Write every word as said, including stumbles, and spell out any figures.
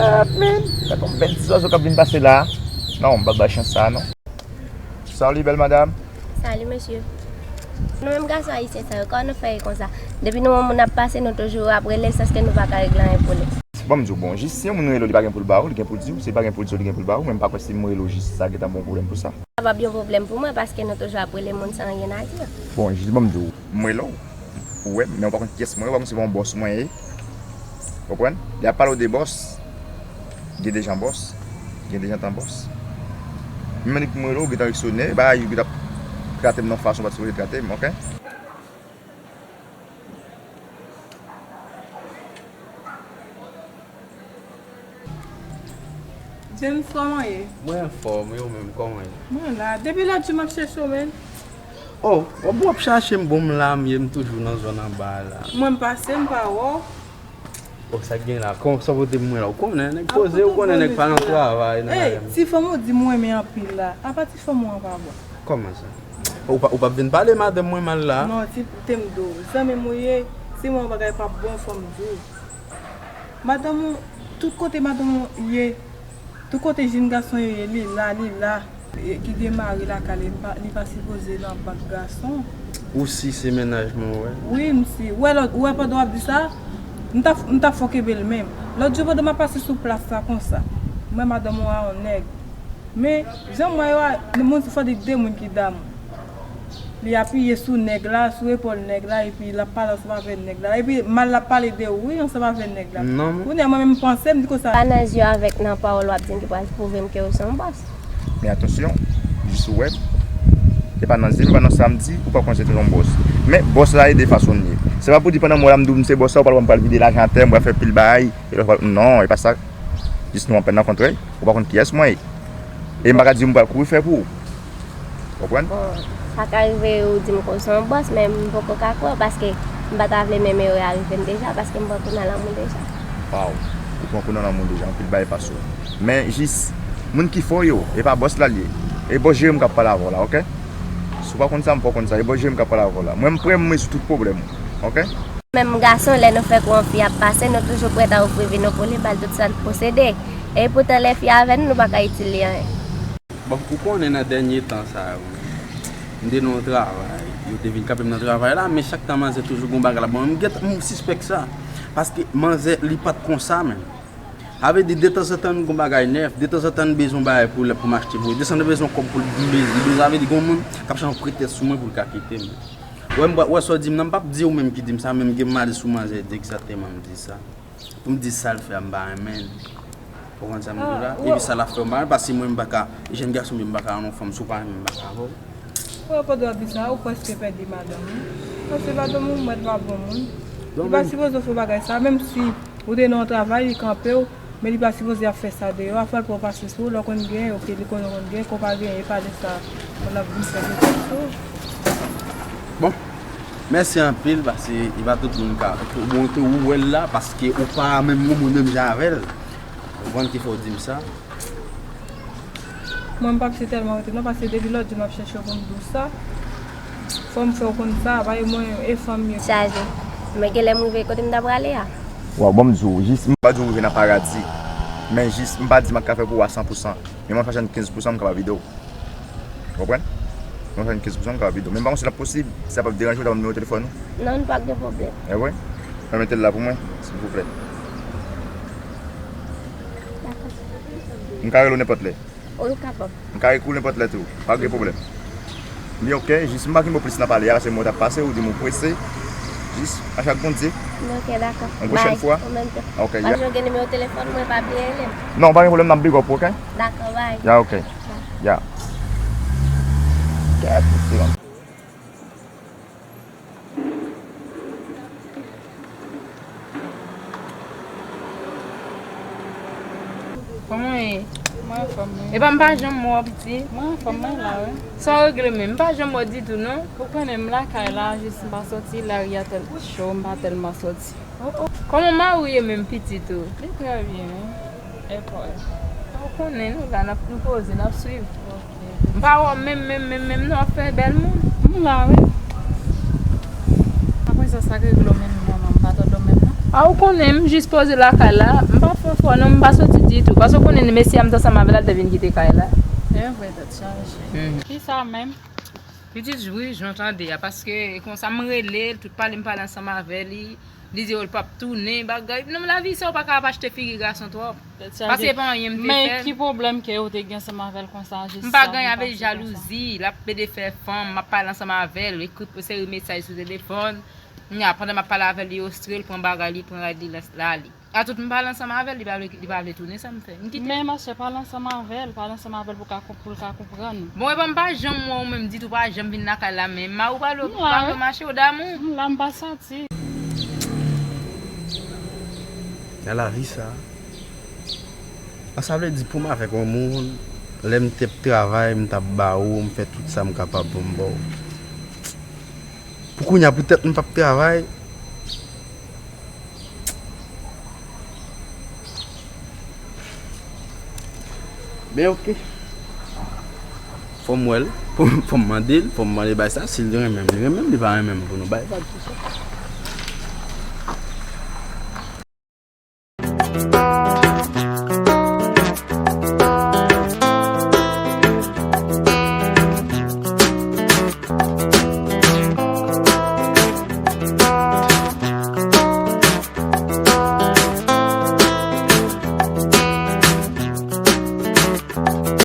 Ah, men, gade yon bèl ti zwazo k ap vin pase la. Non, m p ap bay chans sa a, non. Salut, belle madame. Salut, monsieur. Nou menm gason ayisyen sa yo, kòman nou fè ye konsa? Depi nou wè yon moun ap pase, nou toujou ap rele l, sèske nou pa ka regle anyen pou li. Bon, m di w, bon, jis si yon moun rele w, li pa gen pou l ba ou, li gen pou l di w. Si li pa gen pou l di w, li gen pou l ba ou. Men m pa kwè si m rele w jis sa gentan bon pwoblèm pou sa. Kapab yon pwoblèm pou mwen, paske nou toujou ap rele moun san anyen a di. Bon, jis ban m di w, m rele w, ou wè m, men ou pa konn kiyès mwen ye, ou pa konn se pa yon bòs mwen ye. Konprann? Lè y ap pale w de bòs, gen de jan bòs, gen de jan tan bòs. Menm nik mwen rele w, ou gentan reksyonnen, bagay ou gentan trate m nan yon fason w pa t sipoze trate m, oke? James, kòman ye? Mwen anfòm, e ou menm, kòman ye? Mwen la. Depi lòt jou m ap chèche w, menn. Oh, w ap, w ap chache m, bon, m la, m ye, m toujou nan zòn anba a la. Mwen, m pase, m pa wè w. Oh, sa k gen la? Kòman, sa w pote pou mwen la? Ou konnen, nèg poze, ou konnen nèg pa nan travay, nan kay. Ti fanm ou di m renmen anpil la. Apa ti fanm ou an pa bon? Kòman sa? Ou pa, ou p ap vin pale madanm mwen mal la? Non, ti, te m di w, zanmi m ou ye, si mwen yon bagay p ap bon, fò m di w. Madanm ou, tout kote madanm ou ye, tout kote jenn gason yo ye, li la, li la. E, ki gen mari lakay li, li pa, li pa sipoze nan bank gason. Ou si se mennaj mwen, wè? Wi, m si. Ou wè lòt, ou wè pandan w ap di sa, m t ap, m t ap fè w kenbe l menm. Lòt jou pandan m ap pase sou plas la konsa, m wè madanm ou a yon nèg. Men, jan m wè yo a, moun, fò di de moun ki damou. Li apiye sou nèg la, sou epòl nèg la, epi l ap pale ansanm avè nèg la. Epi mal l ap pale de ou, wi, ansanm avè nèg la. Non. Kounye a, mwen menm, m panse, m di konsa. Pa nan zye avèk nan pawòl w ap di m ki pral pwouve m ke ou se yon bòs. Men atansyon, jis ou wè m, e pa nan zye m, e pa nan sa m di, ou pa konn se te yon bòs. Men bòs la e de fason l ye. Se pa pou di pandan m wè la, m di w m se bòs la, ou pral wè m pral vide lajan atè, m pral fè pil bagay, e lè w pral, non, e pa sa. Jis nou anpè nan kontrè, ou pa konn kiyès mwen ye. E m pa ka di w m pral kouri fè pou ou. Konprann? Bon, sa ka rive ou di m ke w se yon bòs, men m poko ka kwè w, paske m pa ta vle menm erè a rive m deja, paske m pran kou nan lanmou deja. Waw, ou pran kou nan lanmou deja, anpil bagay pase w. Men jis, moun ki fè w yo, e pa bòs la l ye. E bòs Jerem k ap pale avè w la, oke? Si w pa konn sa, m fè w konn sa, e bòs Jerem k ap pale avè w la. Mwen, m prè, m rezoud tout pwoblèm ou, oke? Menm gason, lè nou fè kou yon fi ap pase, nou toujou prèt a ofri vi nou pou li, ba l tout sa l posede. E poutan, lè fi a avè nou, nou pa ka itil li anyen. Bon, ou konnen nan dènye tan sa yo, m te nan yon travay, yo te vin kanpe m nan travay la, men chak tan manzè toujou gon bagay la ban mwen, m gentan, m sispèk sa. Paske manzè, li pa t konsa menm. Sa vle di, detanzantan n gon bagay nèf, detanzantan n bezwen bagay pou, pou m achte pou li, detanzantan n bezwen kòb pou li, m bezwen, sa vle di, gon moun k ap chèche yon pretèks sou mwen pou l ka kite m. Wè, m, wè sa w di m nan, m p ap di ou menm ki di m sa, men m gen m ale sou manzè egzakteman m di sa. Pou m di sa l fè a, m pa renmen l. Ou konprann sa m di w la? Epi sa l ap fè, m pa renmen l, paske mwen, m pa ka, jèn gason, m pa ka nan yon fanm, si w pa renmen m, m pa ka avè w. Wè, pandan w ap di sa, ou prèske pèdi madanm ou. Paske madanm ou, m wè l pa bon moun. Li pa sipoze fè bagay sa, menm si ou te nan yon travay, li kanpe w, men li pa sipoze ap fè sa deyò a, fò l pran pasyans pou ou, lè w konn gen, oke, li konnen w konn gen, kon pa gen, e pa de sa, moun ap vin fè de tèt sou ou. Bon, mèsi anpil, paske e pa tout moun ka montre ou wè l la, paske ou pa menm yon moun menm jan avè l. Ou konprann ki fè w di m sa? Mwen, m p ap si tèlman rete non, paske depi lòt jou m ap chèche w pou m di w sa. Fò m fè w konn sa, paske mwen e fanm m ye. Chaje. Men genlè m rive kote m ta prale a. Waw, bon, m di w, jis m pa di w rive nan paradi. Men jis m pa di m ap ka fè pou ou a san pou san. Men mwen fè swasann kenz pou san m kapab ede w. Ou konprann? Mwen fè swasann kenz pou san m kapab ede w. Men m pa konn si l ap posib, si sa p ap deranje w, ta ban m nimewo telefòn ou. Non, pa gen pwoblèm. E vre? Mete l la pou mwen, silvouplè. Dakò. M ka rele w nenpòt lè. Wi, ou kapab. M ka ekri w nenpòt lè tou. Pa gen pwoblèm. Li oke, jis m pa gen mo plis nan pale a, paske mwen t ap pase, ou di m ou prese. Jis, a chak Bondye. Oke, dakò. Yon pwochèn fwa. Ou menm tou. Oke, ya. Pandan w gen nimewo telefòn mwen, pa bliye rele m. Non, pa gen pwoblèm, n ap big up, oke? Dakò, bye. Ya, oke. Ya. Kèt, yon segonn. Kòman w ye? Mwen anfòm, wi. Epa m pa janm wè w, piti. Mwen anfòm, mwen la, wi. Sa w regle menm? M pa janm wè w ditou, non. Ou konnen m lakay la, jis m pa sòti, lari a tèl cho, m pa tèlman sòti. Oh, oh. Kòman mari w ye menm, pitit ou? Li trè byen, wi. Epa w? Ou konnen, nou la, n ap, nou poze, n ap swiv. M pa wè w menm, menm, menm, menm, non, w ap fè bèl moun. M la, wi. Apre sa, sa k regle w menm, manman, m pa tande w menm, non. A, ou konnen, m jis poze lakay la. M pa fè fò non, m pa soti ditou. Paske ou konnen mesye a m t ansanm avè l, l ap vin kite kay la. E vre, tèt chaje. Kisa menm? Pitit jwi, jan w tande a, paske konsa m rele l, tout pale m pale ansanm avè li. Li di w l p ap tounen, bagay. Non, lavi sa ou pa ka ap achte figi gason twòp. Paske e pa anyen m te fè. Men ki pwoblèm ke ou te gen ansanm avè l konsa? M pa gen avè l, jalouzi, l ap pede fè fanm, m ap pale ansanm avè l, ekri seri mesaj sou telefòn. Nya, pandan m ap pale avè l, li ostre, l pran bagay, li pran rad, li lans, l ale. Atout m pale ansanm avè l, li pa vle, li pa vle tounen, sa m fè? M kite l. Men machè, pale ansanm avè l, pale ansanm avè l pou ka konp-, pou l ka konprann ou. Bon, epa m pa janm wè w menm ditou, pa janm vin lakay la menm. Mari w pale, ou pa vle mache, ou damou. M la, m pa soti. Nan lavi sa. An sa vle di pou m avèk yon moun, lè m t ap travay, m t ap ba ou, m fè tout sa m kapab pou m ba w. Pou kounye a, poutèt m p ap travay, men oke. Fò m wè l, fò m mande l, fò m mande bay sa, si l renmen m, li renmen m, li pa renmen m, pou nou bay vag sou sa.